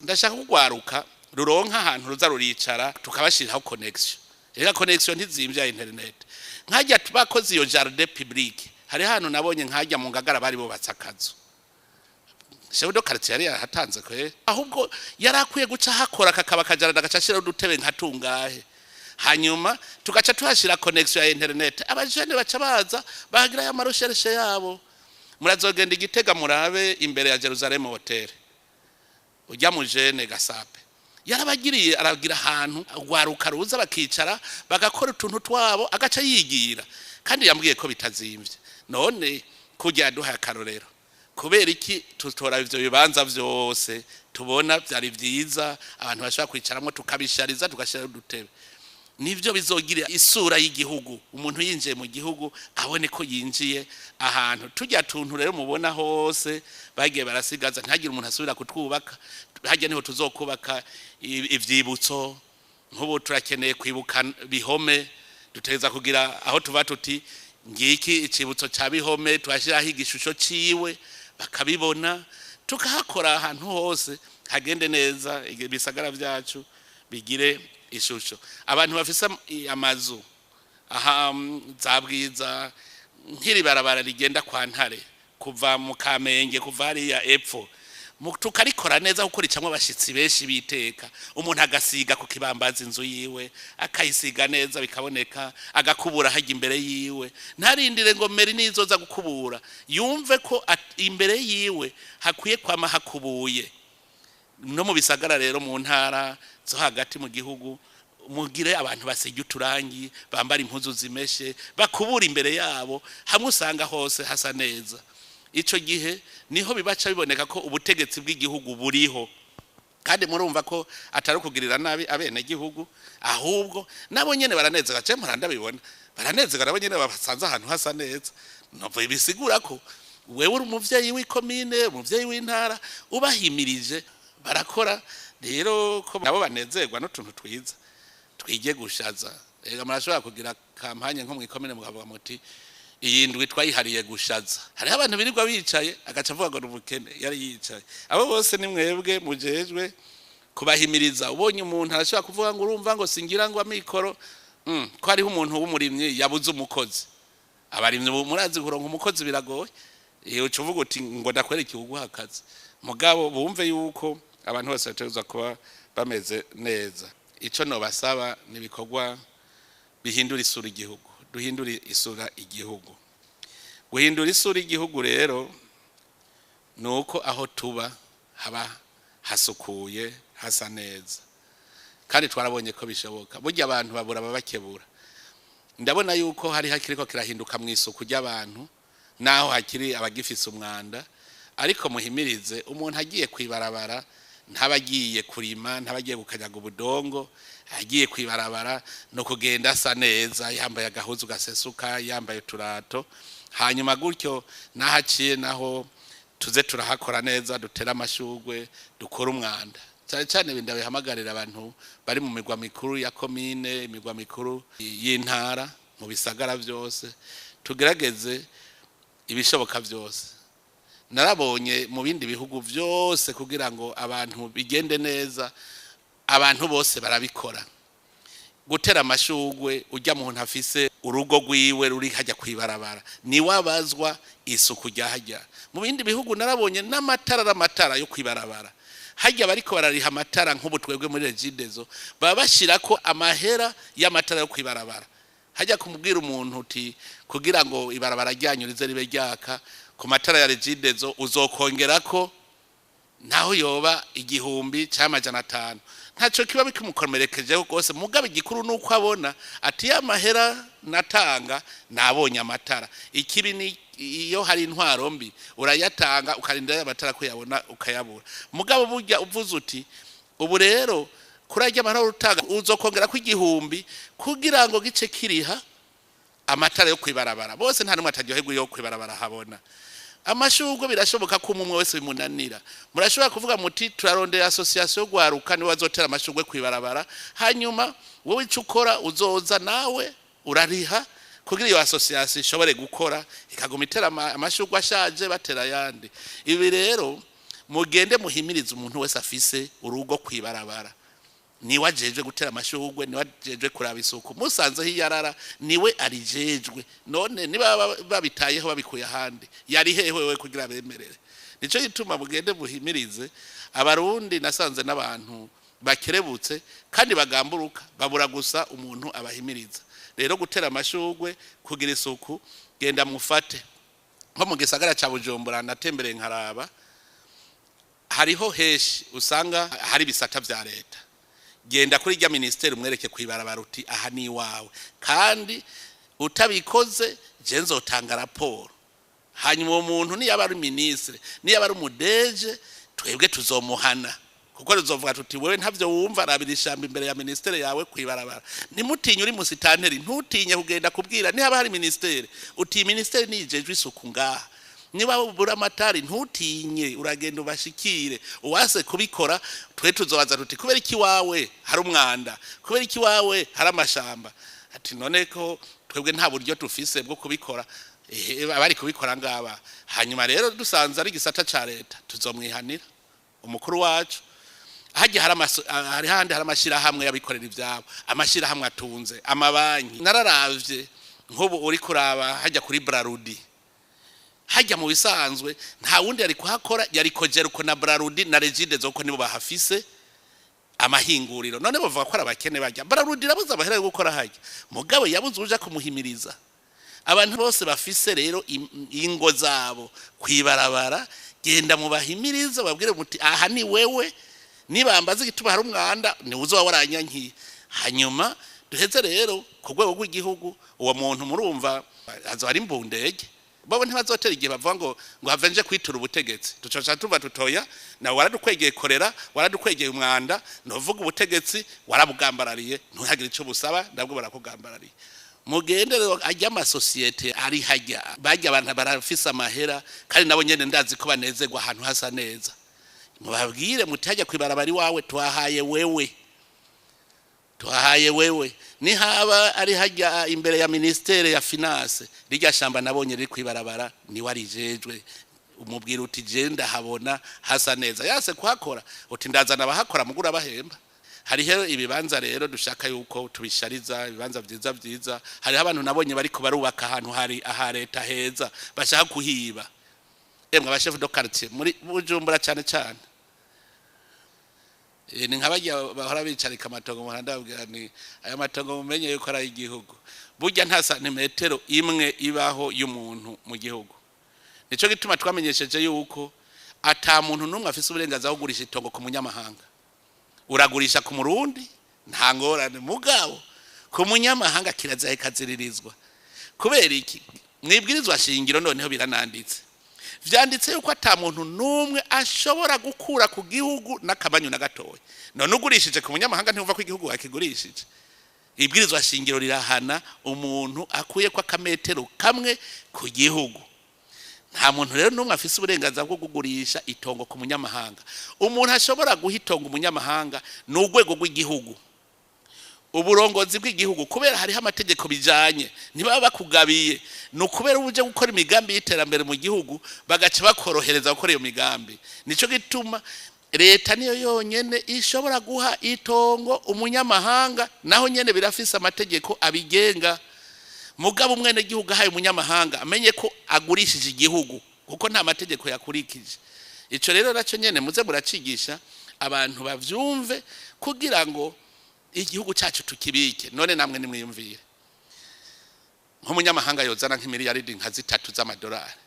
Ndashaka kugwaruka ruronka ahantu ruza ruricara, tukabashiriraho connexion. Rega connexion ntizimvya internet. Nkajya bakoze iyo jardin public, hari hano nabonye nkajya mu Ngagara bari bubatse akazu, chef de quartier yari yarahatanze kwe, ahubwo yari akwiye guca hakora kakaba ka jardin, agaca ashiraho udutebe nka tungahe, hanyuma tugaca tuhashira connexion ya internet, abajene baca baza bahagira ya ma recherches yabo. Murazogenda Igitega, murabe imbere ya Jerusalem Hotel, ujya mu jene gasape yarabagiriye, aragira ahantu rwaruka ruza bakicara bagakora utuntu twabo, agaca yigira. Kandi yambwiye ko bitazimvye. None kujya yaduhaye akarorero, kubera iki tutora ivyo bibanza vyose tubona vyari vyiza, abantu bashobora kwicaramo, tukabishariza, tugashyiraho udutebe? Nivyo bizogira isura y'igihugu. Umuntu yinjiye mu gihugu abone ko yinjiye ahantu. Tujya tuntu rero mubona hose bagiye barasigaza, ntihagire umuntu asubira kutwubaka. Hajya niho tuzokubaka ivyibutso. Nk'ubu turakeneye kwibuka Bihome, dutegereza kugira aho tuva tuti: "Ngiki icibutso ca Bihome." Tuhashyiraho igishusho ciwe bakabibona, tukahakora ahantu hose hagende neza, ibisagara vyacu bigire ishusho. Abantu bafise amazu aha za Bwiza, nk'iri barabara rigenda kwa Ntare kuva mu Kamenge, kuva hariya epfo, tukarikora neza kuko ricamwo abashitsi benshi biteka. Umuntu agasiga ku kibambazi inzu yiwe, akayisiga neza bikaboneka, agakubura hajya imbere yiwe, ntarindire ngo mairie nizoza gukubura. Yumve ko imbere yiwe hakwiye kwama hakubuye. No mu bisagara rero, mu ntara zo hagati mu gihugu, mugire abantu basiga uturangi, bambara impuzu zimeshe, bakubura imbere yabo, hamwe usanga hose hasa neza. Ico gihe niho bibaca biboneka ko ubutegetsi bw'igihugu buriho. Kandi murumva ko atari ukugirira nabi abenegihugu, ahubwo nabo nyene baranezerwa. Je mpora ndabibona, baranezerwa nabo nyene basanze ahantu hasa neza. Novuye bisigura ko wewe uri umuvyeyi w'ikomine, umuvyeyi w'intara, ubahimirije barakora. Rero ko nabo banezerwa n'utuntu twiza, twige gushaza. Rega murashobora kugira campagne nko mw'ikomine, mukavuga muti: "Iyi ndwi twayihariye gushaza." Hariho abantu birirwa bicaye, agaca avuga ngo ni ubukene yari yicaye. Abo bose ni mwebwe mujejwe kubahimiriza. Ubonye umuntu arashobora kuvuga ngo: "Urumva," ngo "singira ngo amikoro." Ko hariho umuntu w'umurimyi yabuze umukozi. Abarimyi ubu murazi kuronka umukozi biragoye. Iyo uca uvuga uti ngo ndakwereke uguha akazi. Mugabo bumve yuko abantu bose bategerezwa kuba bameze neza. Ico nobasaba ni ibikorwa bihindura isura igihugu. Duhindure isura igihugu. Guhindura isura igihugu rero ni uko aho tuba haba hasukuye, hasa neza. Kandi twarabonye ko bishoboka. Burya abantu babura babakebura. Ndabona yuko hari hakiriko kirahinduka mu isuku ry'abantu, naho hakiri abagifise umwanda. Ariko muhimirize umuntu agiye kwibarabara, ntaba agiye kurima, ntaba agiye gukanyaga ubudongo. Agiye kwibarabara no kugenda asa neza, yambaye agahuzu gasesuka, yambaye uturato. Hanyuma gutyo naho aciye naho tuze turahakora neza, dutere amashugwe, dukore umwanda. Cyane cyane ibintu bihamagarira abantu bari mu migwa mikuru ya komine, imigwa mikuru y'intara, mu bisagara byose, tugerageze ibishoboka byose. Narabonye mu bindi bihugu byose, kugira ngo abantu bigende neza, abantu bose barabikora. Gutera amashugwe, ujya muntu afise urugo rwiwe ruri hajya kwibarabara, niwabazwa isuku rya hajya. Mu bindi bihugu narabonye n'amatara, amatara yo kwibarabara hajya bariko barariha amatara. Nk'ubu twebwe muri Regideso baba bashirako amahera y'amatara yo kwibarabara hajya, kumubwira umuntu uti: "Kugira ngo ibarabara ryanyu rize ribe ryaka ku matara ya Regideso, uzokongerako naho yoba 1000 cyangwa 500." Ntacyo kiba bikimukomerekejeho rwose. Mugabo igikuru ni uko abona ati: "Ya mahera natanga, nabonye amatara." Ikibi ni iyo hari intwaro mbi, urayatanga ukarinda ya matara kuyabona ukayabura. Mugabo burya uvuze uti: "Ubu rero kuri ajya amahera utanga uzokongera ko 1000 kugira ngo gice kiriha amatara yo kwibarabara," bose nta numwe ataryoherwa yo kwibarabara habona. Amashurwe birashoboka ko umwe wese bimunanira. Murashobora kuvuga muti: "Turarondera association gwaruka, niwe bazotera amashurwe kwibarabara." Hanyuma wowe ico ukora, uzoza nawe urariha kugira iyo association ishobore gukora, ikaguma itera amashurwe ashaje, batera ayandi. Ibi rero Mugende muhimirize umuntu wese afise urugo kwibarabara, niwe ajejwe gutera amashurwe, niwe ajejwe kuraba isuku. Musanzeho iyarara, niwe arijejwe. None niba babitayeho babikuye ahandi, yari hehe wewe kugira bemerere? Nico gituma mugende muhimirize Abarundi. Nasanze n'abantu bakerebutse kandi bagamburuka, babura gusa umuntu abahimiriza. Rero gutera amashurwe, kugira isuku, genda mufate nko mu gisagara ca Bujumbura, natembereye nkaraba, hariho heshi usanga hari ibisata vya leta. Genda kuri rya ministeri umwereke kwibarabara uti: "Aha ni iwawe, kandi utabikoze je nzotanga raporo." Hanyuma uwo muntu niyaba ari ministre, niyaba ari umudeje, twebwe tuzomuhana, kuko tuzovuga tuti: "Wewe ntavyo wumva, rabira ishamba imbere ya ministere yawe kwibarabara." Ntimutinye, uri musitanteri ntutinye kugenda kubwira nihaba hari ministere uti: "Ministere nijejwe isuku ngaha." Niba ubura amatari, ntutinye, uragenda ubashikire. Uwase kubikora, twe tuzobaza tuti: "Kubera iki wawe hari umwanda? Kubera iki wawe hari amashamba?" Ati: "None ko twebwe nta buryo tufise bwo kubikora?" Ehe, abari kubikora ngaba. Hanyuma rero dusanze ari igisata ca leta, tuzomwihanira umukuru wacu. Hajya hari hari handi hari amashirahamwe y'abikorera ivyabo, amashirahamwe atunze amabanki. Nararavye nk'ubu uri kuraba hajya kuri Brarudi, hajya mu bisanzwe nta wundi yari kuhakora, yari Cogerco na Brarudi na Regideso, ko nibo bahafise amahinguriro. None bavuga ko ari abakene bajya Brarudi irabuze amahera yo gukora hajya, mugabo yabuze uja kumuhimiriza. Abantu bose bafise rero ingo zabo kwibarabara, genda mubahimirize, babwire muti: "Aha ni wewe, nibambaza igituma hari umwanda, ni uzoba waranyankiye." Hanyuma duheze rero ku rwego rw'igihugu, uwo muntu murumva azoba ari imbundege. Bo ntibazotera igihe bavuga ngo have nje kwitura ubutegetsi. Ducoca tuva tutoya nawe waradukwegeye korera, waradukwegeye umwanda, ntuvuga ubutegetsi warabugambarariye, ntihagire icyo busaba, nabwo barakugambarariye. Mugende rero ajya amasosiyete ari hajya, bajya abantu barafise amahera, kandi nabo nyene ndazi ko banezerwa ahantu hasa neza. Mubabwire muti: "Hajya kwibarabara iwawe twahaye wewe, tuhaye wewe." Nihaba ari hajya imbere ya ministere ya finance, rirya shamba nabonye riri kwibarabara, ni warijejwe, umubwira uti: "Je ndahabona hasa neza." Yase kuhakora, uti: "Ndazana abahakora, mugura bahemba." Hariho ibibanza rero dushaka yuko tubishariza, ibibanza vyiza vyiza. Hariho abantu nabonye bariko barubaka ahantu hari aha leta heza, bashaka kuhiba. Emwe, aba chef de quartier muri Bujumbura cyane cyane, ni nka bajya bahora bicarika amatongo mu muhanda, babwira ni aya matongo mumenye yuko ari ay'igihugu. Burya nta santimetero imwe ibaho y'umuntu mu gihugu. Nico gituma twamenyesheje yuko ata muntu n'umwe afise uburenganzira bwo kugurisha itongo ku munyamahanga. Uragurisha ku Murundi nta ngorane, mugabo ku munyamahanga kirazira, ikaziririzwa. Kubera iki? Mwibwirizwa shingiro noneho birananditse, vyanditse yuko ata muntu n'umwe ashobora gukura ku gihugu n'akamanyu na gatoya. None ugurishije ku munyamahanga, ntiwumva ko igihugu wakigurishije? Ibwirizwa shingiro rirahana umuntu akuye ko akametero kamwe ku gihugu. Nta muntu rero n'umwe afise uburenganzira bwo kugurisha itongo ku munyamahanga. Umuntu ashobora guha itongo umunyamahanga ni urwego rw'igihugu, uburongozi bw'igihugu, kubera hariho amategeko bijanye. Ntibaba bakugabiye, ni ukubera uje gukora imigambi y'iterambere mu gihugu, bagaca bakorohereza gukora iyo migambi. Nico gituma leta niyo yonyene ishobora guha itongo umunyamahanga, naho nyene birafise amategeko abigenga. Mugabo umwene gihugu ahaye umunyamahanga, amenye ko agurishije igihugu, kuko nta mategeko yakurikije. Ico rero naco nyene muze muracigisha abantu bavyumve, kugira ngo igihugu cyacu tukibike. None namwe nimwiyumvire nk'umunyamahanga yozana nk'imiliyaridi nka 3 z'amadolari,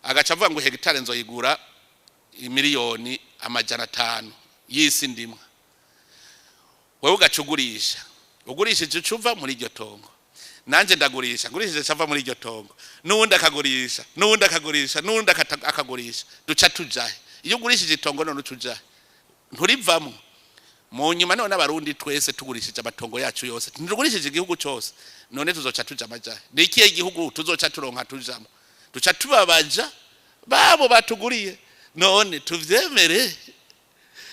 agaca avuga ngo hegitare nzoyigura 500 miliyoni y'isi ndimwa. Wewe ugaca ugurisha, ugurishije uca uva muri iryo tongo, nanjye ndagurisha, ngurishije cava muri iryo tongo, n'uwundi akagurisha, n'uwundi akagurisha, n'uwundi akagurisha, duca tujahe? Iyo ugurishije itongo none uca ujahe? Nturivamo mu nyuma. None Abarundi twese tugurishije amatongo yacu yose, ntitugurishije igihugu cyose? None tuzoca tuja amajahe? Ni ikihe gihugu tuzoca turonka tujamo? Duca tubabaja babo batuguriye. None tuvyemere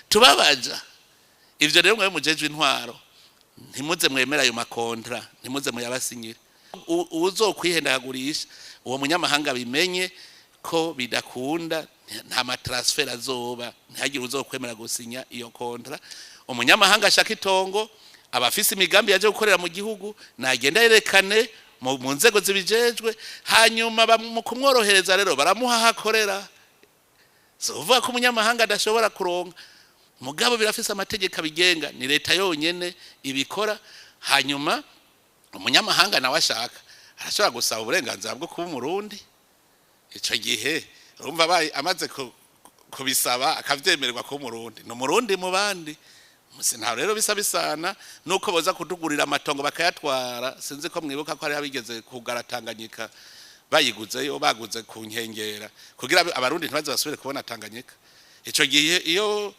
tubabaja? Ivyo rero mwe mujejwe intwaro, ntimuze mwemera ayo makontra, ntimuze muyabasinyire. Uwuzokwihenda akagurisha, uwo munyamahanga bimenye ko bidakunda. Nta ma transfert azoba, ntihagire uzokwemera gusinya iyo contrat. Umunyamahanga ashaka itongo, abafise imigambi yaje gukorera mu gihugu, nagenda yerekane mu nzego zibijejwe, hanyuma mu kumworohereza rero baramuha aho akorera. Si uvuga ko umunyamahanga adashobora kuronka, mugabo birafise amategeko abigenga, ni leta yonyene ibikora. Hanyuma umunyamahanga nawe ashaka arashobora gusaba uburenganzira bwo kuba Umurundi. Ico gihe urumva abaye amaze kubisaba akavyemererwa kuba Umurundi, ni Umurundi mu bandi. Musi ntaho rero bisa bisana nuko boza kutugurira amatongo bakayatwara. Sinzi ko mwibuka ko hari abigeze kugara Tanganyika, bayiguzeyo, baguze ku nkengera kugira Abarundi ntibaze basubire kubona Tanganyika. Ico gihe iyo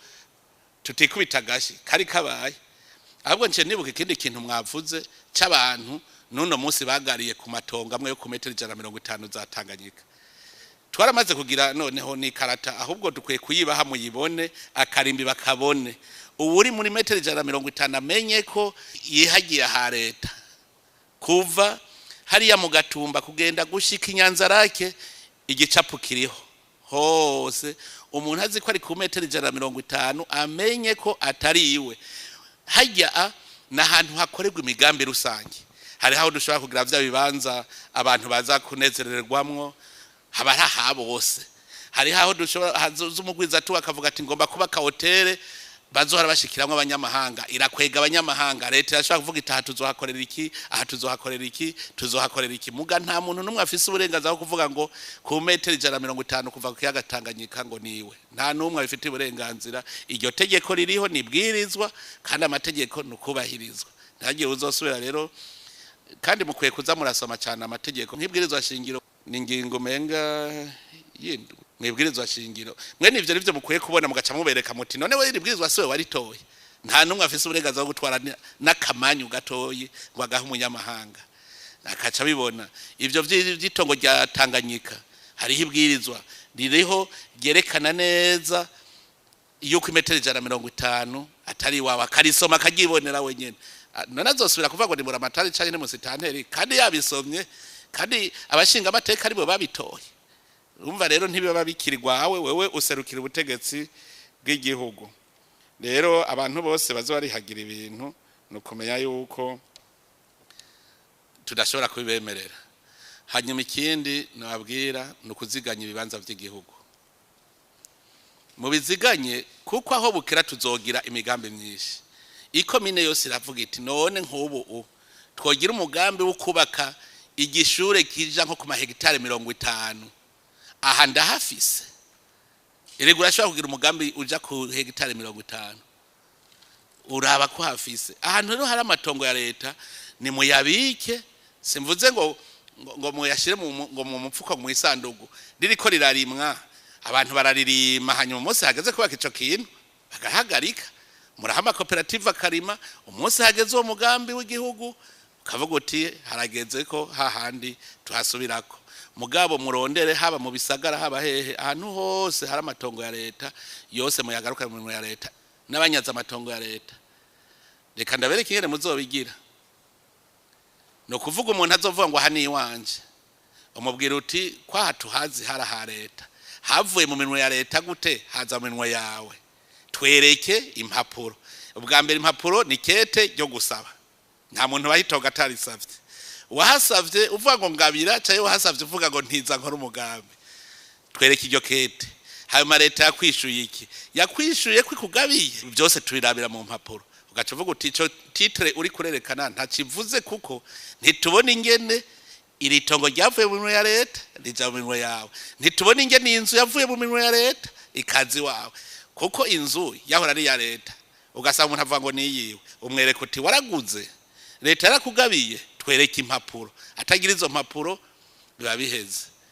tutikubita agashi kari kabaye. Ahubwo nce nibuka ikindi kintu mwavuze c'abantu n'uno munsi bagariye ku matongo amwe yo ku metero 150 za Tanganyika. Twaramaze kugira noneho n'ikarata, ahubwo dukwiye kuyibaha muyibone, akarimbi bakabone. Ubu uri muri metero 150 amenye ko yihagiye aha leta, kuva hariya mu Gatumba kugenda gushika Inyanzarake, igicapu kiriho hose. Umuntu azi ko ari ku metero 150 amenye ko atari iwe. Hajya ni ahantu hakorerwa imigambi rusange. Hari aho dushobora kugira vya bibanza abantu baza kunezererwamwo, haba ari aha bose. Hari aho dushobora hazoza umugwizatunga akavuga ati: "Ngomba kubaka hotele bazohora bashikiramwo abanyamahanga, irakwega abanyamahanga." Leta irashobora kuvuga iti: "Aha tuzohakorera iki, aha tuzohakorera iki, tuzohakorera iki." Muga nta muntu n'umwe afise uburenganzira bwo kuvuga ngo ku metero 150 kuva ku kiyaga Tanganyika ngo niwe. Nta n'umwe abifitiye uburenganzira. Iryo tegeko ririho, nibwirizwa, kandi amategeko ni ukubahirizwa. Ntihagire uzosubira rero. Kandi mukwiye kuza murasoma cyane amategeko, nk'ibwirizwa shingiro, ni ingingo menga yindi mwibwirizwa shingiro. Mwene ivyo nivyo mukwiye kubona, mugaca mubereka muti: "None we iri bwirizwa siwe waritoye?" Nta n'umwe afise uburenganzira bwo gutwara n'akamanyu gatoyi ngo agahe umunyamahanga, akaca abibona. Ivyo vy'itongo rya Tanganyika, hariho ibwirizwa ririho ryerekana neza yuko imetero 150 atari iwawe, akarisoma akaryibonera wenyene. None azosubira kuvuga ngo ni buramatari canke ni musitanteri kandi yabisomye, kandi abashinga amateka aribo babitoye? Urumva rero ntibiba bikiri rwawe, wewe userukira ubutegetsi bw'igihugu. Rero abantu bose baza barihagira ibintu, ni ukumenya yuko tudashobora kubibemerera. Hanyuma ikindi nababwira ni ukuziganya ibibanza by'igihugu. Mubiziganye, kuko aho bukera tuzogira imigambi myinshi. Ikomine yose iravuga iti: "None nk'ubu twogira umugambi wo kubaka igishure kija nko ku mahegitari 50, aha ndahafise." Erega urashobora kugira umugambi uja ku hegitari 50, uraba ko hafise ahantu. Rero hari amatongo ya leta, ni muyabike. Simvuze ngo muyashire ngo mu mupfuko, mu isandugu ririko rirarimwa, abantu bararirima, hanyuma umunsi hageze kubaka ico kintu bagahagarika, muraha amakoperative akarima. Umunsi hageze uwo mugambi w'igihugu, ukavuga uti: "Harageze ko hahandi tuhasubirako." Mugabo murondere, haba mu bisagara, haba hehe, ahantu hose hari amatongo ya leta yose muyagaruka mu mirimo ya leta. N'abanyaza amatongo ya leta, reka ndabereke ingene muzobigira. Ni ukuvuga umuntu azovuga ngo aha ni iwanje, umubwira uti: "Kwaha tuhazi hari aha leta, havuye mu minwe ya leta gute haza mu minwe yawe? Twereke impapuro." Ubwa mbere impapuro ni kete ryo gusaba. Nta muntu bahitoga atarisavye. Wahasavye uvuga ngo ngabira, cyangwa wahasavye uvuga ngo ntiza nkora umugambi, twereke iryo kete. Hanyuma leta yakwishuye iki? Yakwishuye ko ikugabiye? Byose tubirabira mu mpapuro. Ugaca uvuga uti: "Ico titre uri kurerekana ntakivuze, kuko ntitubona ingene iri tongo ryavuye mu minwe ya leta rija mu minwe yawe, ntitubona ingene iyi nzu yavuye mu minwe ya leta ikazi wawe." Kuko inzu yahora ari iya leta, ugasanga umuntu avuga ngo niyiwe, umwereka uti: "Waraguze, leta yarakugabiye, twereke impapuro." Atagira izo mpapuro biba biheze.